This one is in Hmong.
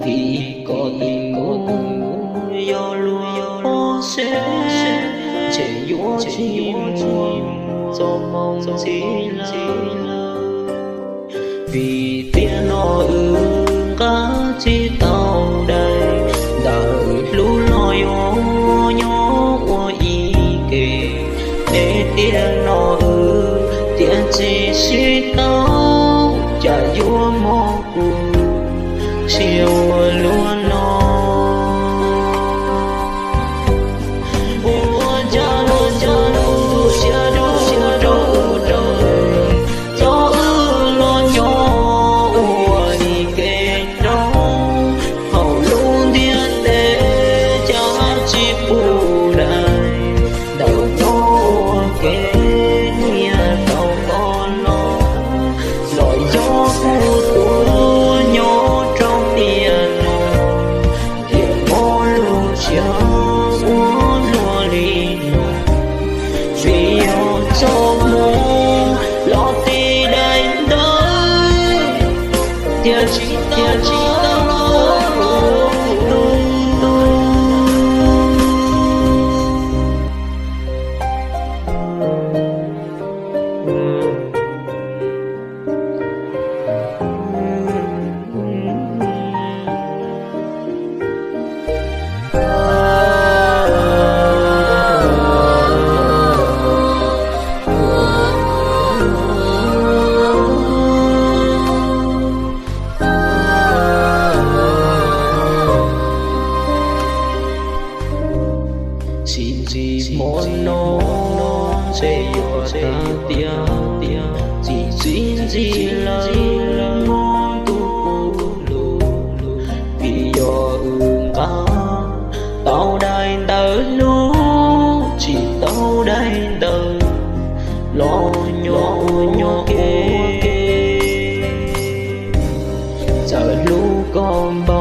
Tsis kom tus mus yog luag pob seb, ntshe yuav tsis muaj txoj hmoo ntxiv lawm. Vim tiam no wb nqa tsis tau dais, ntawm hlub los yuav nyob ua ib ke. Es tiam no wb tiam tsis sib tau, cas yuav mob kuv siab ua luaj no. Ua cas luag tus siab dub rau wb rau, txo wb los nyob ua ib ke rau, hauv lub ntiaj teb cas tsis pub dais, ntawm nyob ua ke nyiaj tau qhov no, los yog kuv tuaj nyob rau tiam no, thiaj mob lub siab ua luaj li no. Vim yog txoj hmoo los ti daim ntawv, tiam sis tiam sis tau los ua tus. Txij ntxiv hmo no ntshe yuav tas tiam, txij txij ntxiv lawm muab ntuj ua lus, vim yog wb nqa tau daim ntawv hlub, tsis tau daim ntawv los nyob ua nyob ke. Txawm hlub koj npaum